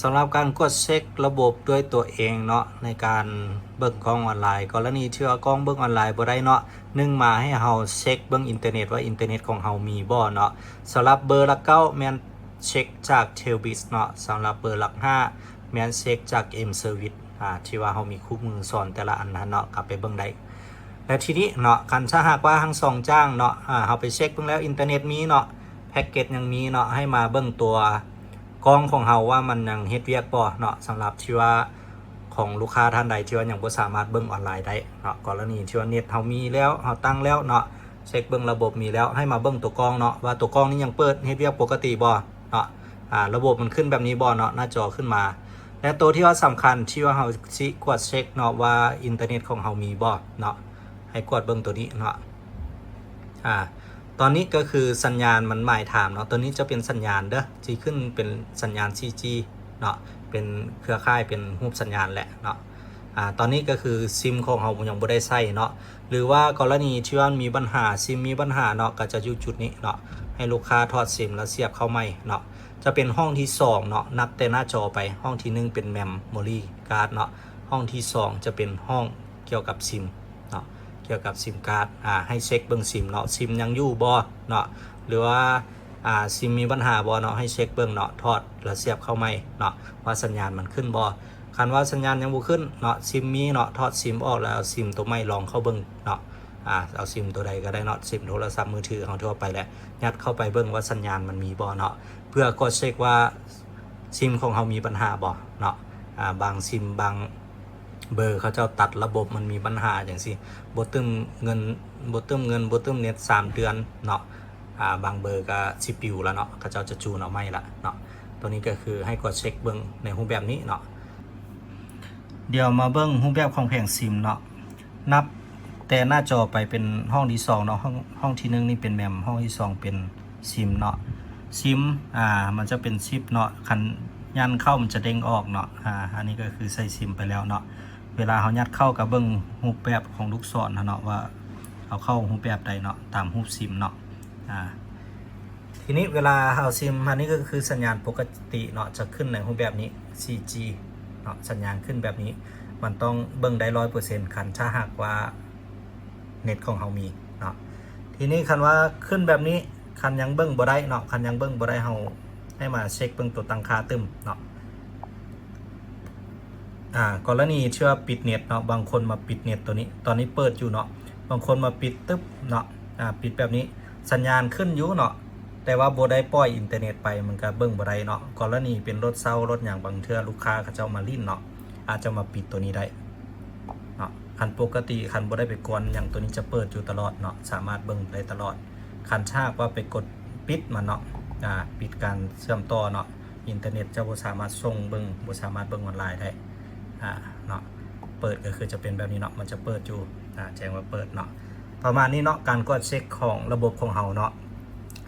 ສຳລັບການກວດເຊັກລະບົບດ້ວຍຕົວເອງເນາະ ໃນການເບິ່ງກ້ອງອອນລາຍ ກໍລະນີທີ່ວ່າກ້ອງເບິ່ງອອນລາຍບໍ່ໄດ້ເນາະ ໜຶ່ງມາໃຫ້ເຮົາເຊັກເບິ່ງອິນເຕີເນັດວ່າອິນເຕີເນັດຂອງເຮົາມີບໍ່ເນາະ. ສຳລັບເບີຫຼັກເກົ້າແມ່ນເຊັກຈາກ Telbit ເນາະ, ສຳລັບເບີຫຼັກຫ້າແມ່ນເຊັກຈາກ M-Service ອາ ທີ່ວ່າເຮົາມີຄູ່ມືສອນແຕ່ລະອັນຫັ້ນເນາະ ກັບໄປເບິ່ງໄດ້. ແລະ ທີນີ້ເນາະ ຄັນຖ້າຫາກວ່າທັງສອງຢ່າງເນາະ ອາ ເຮົາໄປເຊັກເບິ່ງແລ້ວອິນເຕີເນັດມີເນາະ ແພັກເກັດຍັງມີເນາະ ໃຫ້ມາເບິ່ງຕົວກ້ອງຂອງເຮົາວ່າມັນຍັງເຮັດວຽກບໍ່ເນາະ. ສຳລັບທີ່ວ່າຂອງລູກຄ້າທ່ານໃດທີ່ວ່າຍັງບໍ່ສາມາດເບິ່ງອອນລາຍໄດ້ເນາະ ກໍລະນີທີ່ວ່າເນັດເຮົາມີແລ້ວ ເຮົາຕັ້ງແລ້ວເນາະ ເຊັກເບິ່ງລະບົບມີແລ້ວ ໃຫ້ມາເບິ່ງຕົວກ້ອງເນາະ ວ່າຕົວກ້ອງນີ້ຍັງເປີດເຮັດວຽກປົກກະຕິບໍ່ເນາະ ອາ ລະບົບມັນຂຶ້ນແບບນີ້ບໍ່ເນາະ ໜ້າຈໍຂຶ້ນມາ. ແລະ ໂຕທີ່ວ່າສຳຄັນທີ່ວ່າເຮົາຊິກວດເຊັກເນາະ ວ່າອິນເຕີເນັດຂອງເຮົາມີບໍ່ເນາະ ໃຫ້ກວດເບິ່ງໂຕນີ້ເນາະ. ອາ ຕອນນີ້ກໍຄືສັນຍານມັນໝາຍຖາມເນາະ ໂຕນີ້ຈະເປັນສັນຍານເດີ ຊິຂຶ້ນເປັນສັນຍານ ສີ່ຈີ ເນາະ ເປັນເຄືອຂ່າຍ ເປັນຮູບສັນຍານແຫຼະເນາະ. ອາ ຕອນນີ້ກໍຄືຊິມຂອງເຮົາຍັງບໍ່ໄດ້ໃຊ້ເນາະ ຫຼືວ່າກໍລະນີທີ່ວ່າມີບັນຫາ ຊິມມີບັນຫາເນາະ ກໍຈະຢູ່ຈຸດນີ້ເນາະ ໃຫ້ລູກຄ້າຖອດຊິມແລ້ວສຽບເຂົ້າໃໝ່ເນາະ. ຈະເປັນຫ້ອງທີສອງເນາະ ນັບແຕ່ໜ້າຈໍໄປ ຫ້ອງທີໜຶ່ງເປັນ Memory Card ເນາະ ຫ້ອງທີສອງຈະເປັນຫ້ອງກ່ຽວກັບຊິມເນາະ ກ່ຽວກັບຊິມກາດ ອາ ໃຫ້ເຊັກເບິ່ງຊິມເນາະ ຊິມຍັງຢູ່ບໍ່ເນາະ ຫຼືວ່າ ອາ ຊິມມີບັນຫາບໍ່ເນາະ ໃຫ້ເຊັກເບິ່ງເນາະ ຖອດແລ້ວສຽບເຂົ້າໃໝ່ເນາະ ວ່າສັນຍານມັນຂຶ້ນບໍ່. ຄັນວ່າສັນຍານຍັງບໍ່ຂຶ້ນເນາະ ຊິມມີເນາະ ຖອດຊິມອອກແລ້ວເອົາຊິມໂຕໃໝ່ລອງເຂົ້າເບິ່ງເນາະ ອາ ເອົາຊິມໂຕໃດກໍໄດ້ເນາະ ຊິມໂທລະສັບມືຖືເຮົາທົ່ວໄປແຫຼະ ຍັດເຂົ້າໄປເບິ່ງວ່າສັນຍານມັນມີບໍ່ເນາະ ເພື່ອກວດເຊັກວ່າຊິມຂອງເຮົາມີບັນຫາບໍ່ເນາະ. ອາ ບາງຊິມບາງເບີເຂົາເຈົ້າຕັດລະບົບມັນມີບັນຫາຈັ່ງຊີ້ ບໍ່ຕື່ມເງິນ ບໍ່ຕື່ມເງິນ ບໍ່ຕື່ມເນັດສາມເດືອນເນາະ ອາ ບາງເບີກໍຊິປິວລະເນາະ ເຂົາເຈົ້າຈະຈູນເອົາໃໝ່ລະເນາະ. ໂຕນີ້ກໍຄືໃຫ້ກວດເຊັກເບິ່ງໃນຮູບແບບນີ້ເນາະ. ດຽວມາເບິ່ງຮູບແບບຂອງແຜງຊິມເນາະ ນັບແຕ່ໜ້າຈໍໄປເປັນຫ້ອງທີສອງເນາະ ຫ້ອງ ຫ້ອງທີໜຶ່ງນີ້ເປັນ Mem ຫ້ອງທີສອງເປັນ ຊິມເນາະ ຊິມ ອາ ມັນຈະເປັນຊິບເນາະ ຄັນຍັນເຂົ້າມັນຈະເດ້ງອອກເນາະ. ອາ ອັນນີ້ກໍຄືໃສ່ຊິມໄປແລ້ວເນາະ ເວລາເຮົາຍັດເຂົ້າກໍເບິ່ງຮູບແບບຂອງລູກສອນຫັ້ນເນາະ ວ່າເຮົາເຂົ້າຮູບແບບໃດເນາະ ຕາມຮູບຊິມເນາະ. ອາ ທີນີ້ເວລາເຮົາຊິມ ອັນນີ້ກໍຄືສັນຍານປົກກະຕິເນາະ ຈະຂຶ້ນໃນຮູບແບບນີ້ ສີ່ຈີ ເນາະ ສັນຍານຂຶ້ນແບບນີ້ ມັນຕ້ອງເບິ່ງໄດ້ຮ້ອຍເປີເຊັນ ຄັນຖ້າຫາກວ່າເນັດຂອງເຮົາມີເນາະ. ທີນີ້ຄັນວ່າຂຶ້ນແບບນີ້ ຄັນຍັງເບິ່ງບໍ່ໄດ້ເນາະ ຄັນຍັງເບິ່ງບໍ່ໄດ້ ເຮົາໃຫ້ມາເຊັກເບິ່ງຕົວຕັ້ງຄ່າຕື່ມເນາະ. ອາ ກໍລະນີທີ່ວ່າປິດເນັດເນາະ ບາງຄົນມາປິດເນັດໂຕນີ້ ຕອນນີ້ເປີດຢູ່ເນາະ ບາງຄົນມາປິດຕຶບເນາະ ອາ ປິດແບບນີ້ ສັນຍານຂຶ້ນຢູ່ເນາະ ແຕ່ວ່າບໍ່ໄດ້ປ່ອຍອິນເຕີເນັດໄປ ມັນກະເບິ່ງບໍ່ໄດ້ເນາະ. ກໍລະນີເປັນລົດເຊົ່າລົດຫຍັງ ບາງເທື່ອລູກຄ້າເຂົາເຈົ້າມາຫຼິ້ນເນາະ ອາດຈະມາປິດໂຕນີ້ໄດ້ເນາະ. ຄັນປົກກະຕິ ຄັນບໍ່ໄດ້ໄປກວນຫຍັງ ໂຕນີ້ຈະເປີດຢູ່ຕະຫຼອດເນາະ ສາມາດເບິ່ງໄດ້ຕະຫຼອດ. ຄັນຖ້າຫາກວ່າໄປກົດປິດມັນເນາະ ອາ ປິດການເຊື່ອມຕໍ່ເນາະ ອິນເຕີເນັດຈະບໍ່ສາມາດສົ່ງເບິ່ງ ບໍ່ສາມາດເບິ່ງອອນລາຍໄດ້ ອາ ເນາະ. ເປີດກໍຄືຈະເປັນແບບນີ້ເນາະ ມັນຈະເປີດຢູ່ ອາ ແຈ້ງວ່າເປີດເນາະ. ປະມານນີ້ເນາະ ການກວດເຊັກຂອງລະບົບຂອງເຮົາເນາະ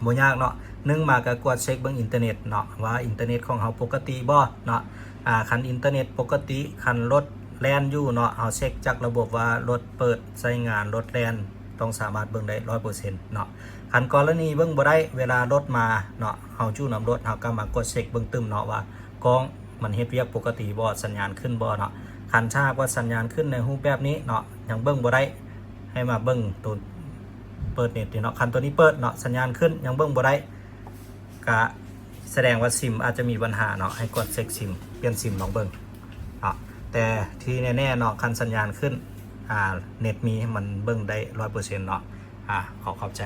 ບໍ່ຍາກເນາະ ໜຶ່ງມາກໍກວດເຊັກເບິ່ງອິນເຕີເນັດເນາະ ວ່າອິນເຕີເນັດຂອງເຮົາປົກກະຕິບໍ່ເນາະ. ອາ ຄັນອິນເຕີເນັດປົກກະຕິ ຄັນລົດແລ່ນຢູ່ເນາະ ເຮົາເຊັກຈາກລະບົບວ່າລົດເປີດໃຊ້ງານ ລົດແລ່ນ ຕ້ອງສາມາດເບິ່ງໄດ້ຮ້ອຍເປີເຊັນເນາະ. ຄັນກໍລະນີເບິ່ງບໍ່ໄດ້ ເວລາລົດມາເນາະ ເຮົາຢູ່ນຳລົດ ເຮົາກໍມາກວດເຊັກເບິ່ງຕື່ມເນາະ ວ່າກ້ອງມັນເຮັດວຽກປົກກະຕິບໍ່ ສັນຍານຂຶ້ນບໍ່ເນາະ. ຄັນຖ້າຫາກວ່າສັນຍານຂຶ້ນໃນຮູບແບບນີ້ເນາະ ຍັງເບິ່ງບໍ່ໄດ້ ໃຫ້ມາເບິ່ງໂຕເປີດເນັດນີ້ເນາະ. ຄັນໂຕນີ້ເປີດເນາະ ສັນຍານຂຶ້ນ ຍັງເບິ່ງບໍ່ໄດ້ ກະສະແດງວ່າຊິມອາດຈະມີບັນຫາເນາະ ໃຫ້ກວດເຊັກຊິມ ປ່ຽນຊິມລອງເບິ່ງເນາະ. ແຕ່ທີ່ແນ່ໆເນາະ ຄັນສັນຍານຂຶ້ນ ອາ ເນັດມີ ມັນເບິ່ງໄດ້ຮ້ອຍເປີເຊັນເນາະ. ອາ ຂໍຂອບໃຈ.